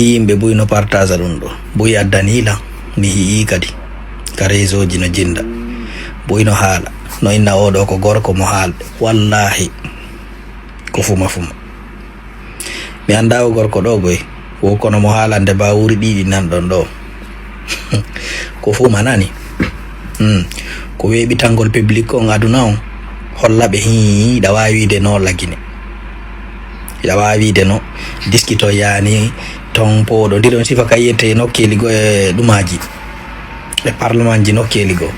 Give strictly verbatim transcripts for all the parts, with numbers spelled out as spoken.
Yimɓe buy no partaza ɗum ɗo. Buy addani lan, mi yi'i kadi. Ka réseau ji no jinda. Buy no haala. No inna oo ɗoo ko gorko mo haalde. Wallaahi. Ko fuma fuma. Mi anndaa o gorko ɗoo boy. Wo kono mo haalande ba wuri ɗiɗi nan ɗon ɗoo. Ko fuma nani. Hmm. Ko weeɓitangol public on aduna on. Holla ɓe hii, ɗa waawi wiide no Lagine. Hiɗa waawi wiide no diskito yaani ton powɗo. Ndiɗon sifa ka yiyete nokkeeli goo e ɗumaaji. E parlement ji nokkeeli goo.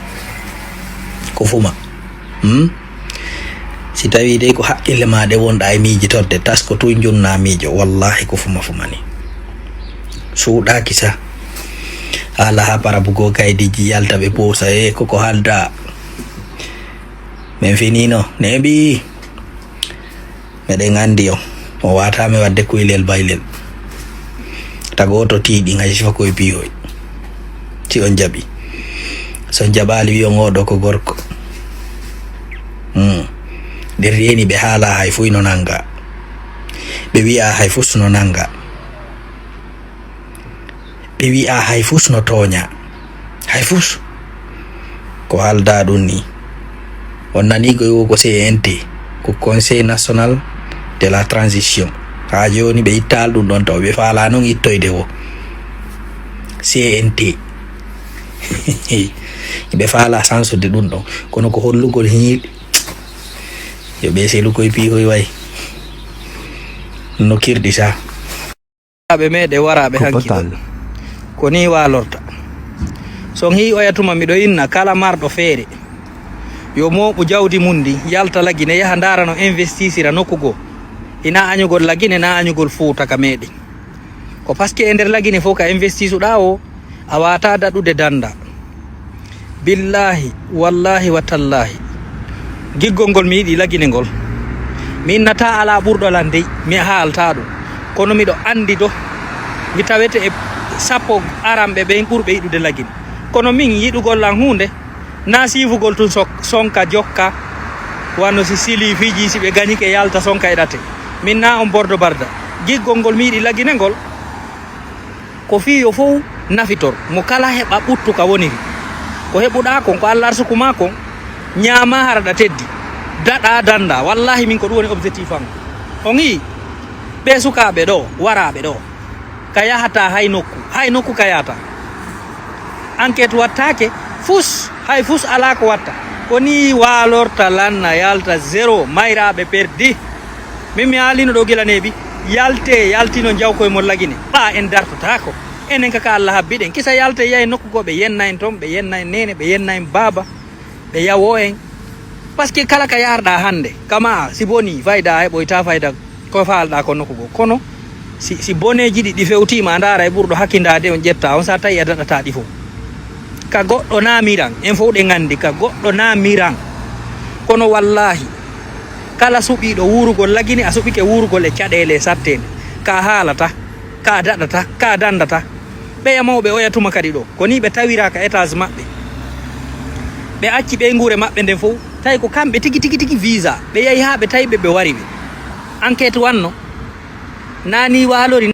Ko fuma. Hmm? Si tawii dey ko haqqille maa ɗe wonɗa e miijitorde, tas ko tun junnaa miijo. Wallaahi ko fuma fuma ni. Suuɗaaki sa. Haala ha parabu goo kaydiji yalta ɓe poosa. E koko haalda. Men finiino. Neeɓi. Meɗen anndi on. On waataama e waɗde kuylel baylel. Tago oto tiiɗi, hay sifa koye piihoy. Si on jaɓi. So on jaɓaali, wi'on oo ɗoo ko gorko. Hmm. Ɓe reeni, ɓe haala hay fuy no nanga. Ɓe wi'a hay fus no nanga. Ɓe wi'a hay fus no tooña. Hay fus. Ko haalda ɗum ni. On nanii ko wi'o ko C N T, ko Conseil National de la Transition. Haa jooni ɓe ittaali ɗum ɗon taw. Ɓe faalaa non ittoyde wo. C N T. Ɓe faalaa sansude ɗum ɗon. Kono ko hollugol hiiɗe. Yo ɓe selu koye piihoy way. No kirɗi sa. Ɓe meeɗe waraaɓe hanki ɗo. Ko nii waalorta. So on hii oya tuma miɗo inna kala marɗo feere, yo mooɓu jawdi mum ndi, yalta Lagine, yaha ndaara no investisira nokku goo. Hinaa añugol Lagine, naa añugol Fuuta ka meeɗen. Ko paske e nder Lagine fof ka investisuɗaa o, a waataa daɗude dannda. Billaahi, wallaahi, wa tallaahi. Giggol ngol mi yiɗi Lagine ngol. Mi innataa alaa ɓurɗo lan dey, mi haaltaa ɗum. Kono miɗo anndi do, mi tawete e sappo aranɓe ɓen ɓurɓe yiɗude Lagine. Kono min yiɗugol lan huunde, naa siifugol tun so-, sonka jokka, wano si sili fiji, si ɓe gañike yalta sonka e ɗate. Min naa on bordo barda. Giggol ngol mi yiɗi Lagine ngol. Ko fii yo fow nafitor, mo kala heɓa ɓuttu ka woniri. Ko heɓuɗaa kon, ko Alla arsuku maa kon, ñaamaa hara ɗa teddi. Daɗaa danndaa. Wallaahi min ko ɗum woni objectif am. On yii, ɓee sukaaɓe ɗoo, waraaɓe ɗoo, ka yahataa hay nokku, hay nokku ka yahataa. Enquête wattaake, fus, hay fus alaa ko watta. Ko nii waalorta lanna, yalta zéro, mayraaɓe perdi. Min mi haalino ɗo gila neeɓi, yaltee, yaltino jawkoy mon Lagine. Ɓaa en dartotaako. Enen ka, ka Alla habbi ɗen. Kisa yaltee yahe nokku goo ɓe yenna en ton, ɓe yenna en neene, ɓe yenna en baaba, ɓe yawoo en. Parce que kala ka yaarɗaa hannde, kama si bonii, fayda a heɓoytaa fayda ko faalɗaa ko nokku goo. Kono si, si boneeji ɗi, ɗi fewtiima, a ndaara e ɓurɗo hakkindaade on ƴetta, on sa tawi a daɗataa ɗi fof. Ka goɗɗo naa miran, en fof ɗen anndi, ka goɗɗo naa miran. Kono wallaahi, kala suɓiiɗo wuurugol Lagine, a suɓike wuurugol e caɗeele e satteende. Ka haalata, ka daɗata, ka dandata. Ɓeya mawɓe oya tuma kadi ɗo, ko nii ɓe tawira ka étage maɓɓe. Ɓe acci ɓeynguure maɓɓe nden fof, tawi ko kamɓe tigi, tigi, tigi visa. Ɓe yahi haa ɓe tawi ɓe, ɓe wari ɓe. Enquête wanno, naa nii waalori.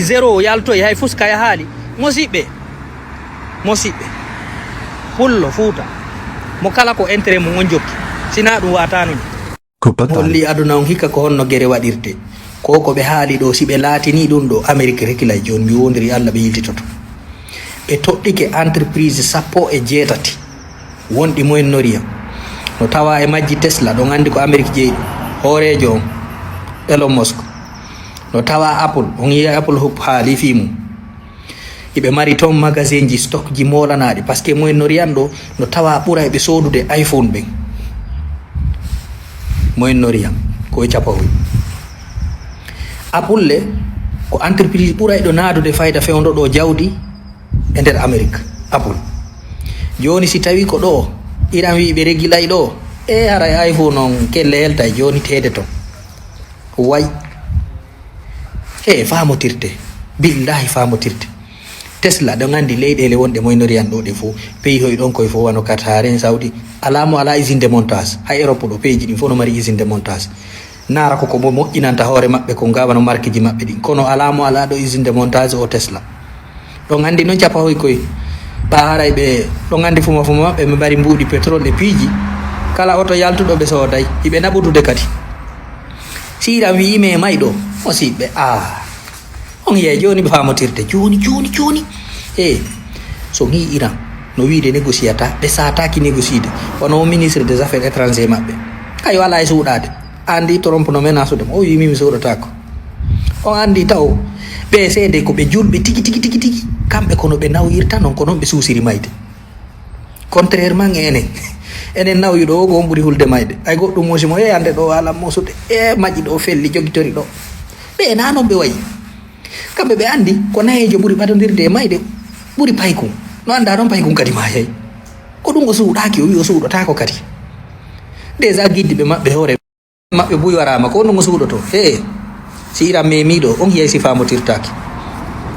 Zéro yaltoy, hay fus ka yahaali. Mosiɓɓe, mosiɓɓe, pullo Fuuta, mo kala ko intérêt mum on jokki, sinaa ɗum waataano ni. Ko patal. Holli aduna on hikka ko honno gere waɗirte. Ko ko ɓe haali ɗo, si ɓe laatini ɗum ɗo, Amerik rekilay jooni, mi wondiri Alla ɓe yiltitoto. Ɓe toɗɗike entreprise sappo e jeetati. Wonɗi Moyen-Orient. No tawa e majji Tesla, ɗon anndi ko Amerik jeyi ɗum. Hooreejo on, Elon Musk. No tawa Apple, on yi'i Apple hop-, haali fii mum. Iɓe mari toon magasin ji, stock ji moolanaaɗi, parce que Moyen-Orient ɗo, no tawa ɓura ɓe soodude iPhone ɓen. Moyen-Orient, ko e capawoy. Apple le, ko entreprise ɓurayɗo naadude fayda fewndo ɗo jawdi e nder Amerik, Apple. Jooni si tawi ko ɗo, Iran wi ɓe regilay ɗo, e haray iPhone on kelle heltay jooni teede ton. Way. He, faamotirte. Billahi faamotirte. Tesla, ɗon anndi leyɗeele wonɗe Moyen-Orient ɗo ɗe fof, pays hoy ɗon koye fof wano Qatar en, Saudi. Alaa mo alaa usine de montage. Hay Europe ɗo, pays ji ɗin fof no mari usine de montage. Nara ko ko mo moƴƴinanta hoore maɓɓe ko ngawano markiji maɓɓe ɗin. Kono alaa mo alaa ɗo usine de montage o Tesla. Ɗon anndi noon capahoy koy. Ɓa haray ɓe ɗon anndi fuma fuma maɓɓe ɓe mbari mbuuɗi pétrole e piiji. Kala oto yaltuɗo ɓe sooday. Iɓe naɓudude kadi. Si Iran wi'i me mayɗo, o siɓɓe. Ah. On yiyay jooni ɓe faamotirde. Jooni, jooni, jooni. E so ngi Iran no wiide négociata, ɓe saataaki négociide. Wano o ministre des affaires étrangères maɓɓe. Kayo alaa e suuɗaade. Anndi Trump no menasude mo. O wi'i mi mi suuɗataako. On anndi taw ɓe seede ko ɓe julɓe tigi, tigi, tigi, tigi. Kamɓe kono ɓe nawyirta noon ko noon ɓe suusiri mayde. Contrairement e enen. Enen nawyuɗo o ko on ɓuri hulde mayde. Ay goɗɗum muusi mo e hannde ɗo alam mosude. E majji ɗo felli jogitori ɗo. Ɓe na noon ɓe wayi. Kamɓe ɓe anndi ko nayeejo ɓuri ɓadondirde e mayde ɓuri paykun. No annda noon paykun kadi maayay. Ko ɗum o suuɗaaki o wi'i o suuɗotaako kadi. Déjà giddiɓe maɓɓe hoore maɓɓe buy waraama ko ɗum o suuɗoto. He si Iran memiiɗo on hiyay si faamotirtaaki.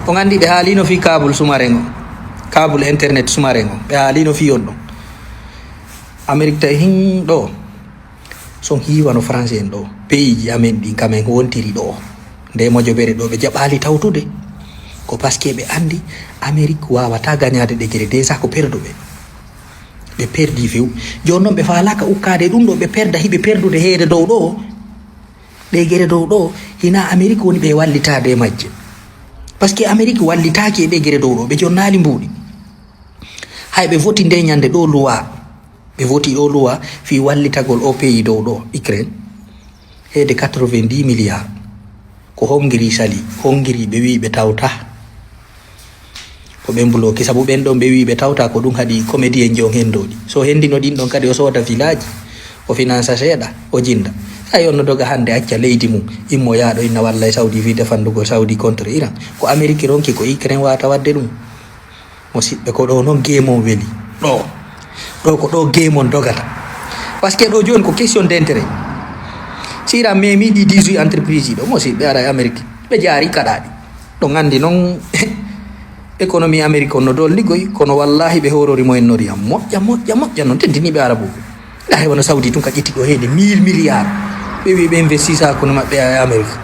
On anndi ɓe haalino fii kaabul sumaren o. Kaabul internet sumaren o. Ɓe haalino fii on ɗon. Amerik tawi hin ɗo. Son hiiwano Faransi en ɗo, peyiiji amen ɗin kamen wontiri ɗo, nde mojobere ɗo ɓe jaɓaali tawtude. Ko parce que ɓe anndi Amerik waawata gañaade ɗe gere, déjà ko perduɓe. Ɓe perdi few. Jooni noon ɓe faalaaka ukkaade ɗum ɗo, ɓe perda hiɓe perdude heede dow ɗo. Ɗe gere dow ɗo, hina Amerik woni ɓe wallitaade e majje. Parce que Amerik wallitaaki e ɗe gere dow ɗo, ɓe jonnaali mbuuɗi. Hay ɓe voti nde ñande ɗo luwa. Ɓe voti ɗo luwa fii wallitagol o pays dow ɗo, Ukraine. Heede quatre-vingt-dix milliards. Ko Hongrie sali. Hongrie ɓe wi'i ɓe tawta. Ko ɓen bloqué. Sabu ɓen ɗon ɓe wi'i ɓe tawta ko ɗum haɗi comédien ji on hendooɗi. So hendino ɗin ɗon kadi o sooda village, o finansa seeɗa, o jinda. Hay on no doga hannde acca leydi mum, immo yaaɗo inna walla e Saudi fii defandugol Saudi contre Iran. Ko Amérique ronki ko Ukraine wata wadde ɗum. Musiɓɓe ko ɗo noon geemon weli. Ɗo. Ɗo ko ɗo geemon dogata. Parce que ɗo jooni ko question d'intérêt. Si Iran memi ɗi dix-huit entreprise ɗo, musiɓɓe ara e Amérique. Ɓe jaari kaɗaɗi. Ɗo nganndi noon économie Amérique on no dolligoy, kono wallahi ɓe horori mo en nori am. Moƴƴa, moƴƴa, moƴƴa noon tentiniiɓe arabuɓe. Nda hay wano Saudi tun ka ƴetti ɗo heede mille milliards. Ɓe wi ɓe investisa kono maɓɓe e Amérique.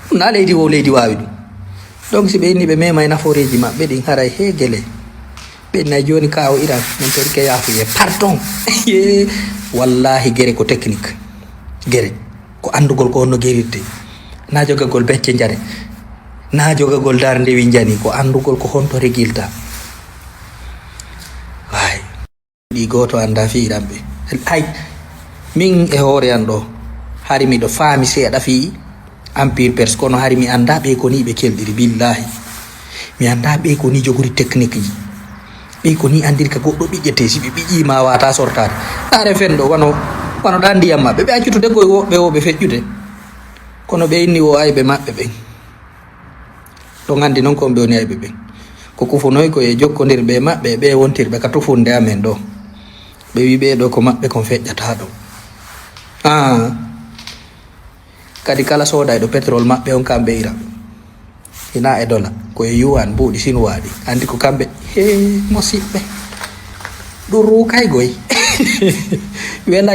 Ɗum na leydi wo leydi waawi ɗum. Donc si ɓe inni ɓe mema e nafooreeji maɓɓe ɗin haray he gele. Ɓe innay jooni ka o Iran, min torike yaafuye. Pardon. Wallahi gere ko technique. Gere. Ko anndugol ko honno gerirte. Na jogagol becce njare. Na jogagol dar ndewi njani. Ko anndugol ko honto regilta. Waay. Ɗi gooto annda fii Iran ɓe. Hay. Min e hoore an ɗo. Hari miɗo faami seeɗa fii Empire Perse. Kono hari mi annda ɓe ko ni ɓe kelɗiri. Billahi. Mi annda ɓe ko ni jogori technique ji. Ɓe ko ni anndiri ka goɗɗo ɓiƴƴete si ɓe ɓiƴƴi ma wata sortaade. Ɗaare fen ɗo wano, wano ɗan ndiyam maɓɓe. Ɓe accutude koye woɓɓe woɓɓe feƴƴude. Kono ɓe inni wo ayɓe maɓɓe ɓen. Ɗon anndi noon ko ɓe woni ayɓe ɓen. Ko kufunoy ko e jokkondirɓe e maɓɓe e ɓe wontirɓe ka tufunde amen ɗo. Ɓe wi ɓe ɗo ko maɓɓe kon feƴƴata ɗo. Ah. Kadi kala soodayɗo pétrole maɓɓe on kamɓe Iran. Hina e dola. Ko e yuan mbuuɗi sinuwaa ɗi. Anndi ko kamɓe. He musiɓɓe. Ɗum ruukay goy. Wela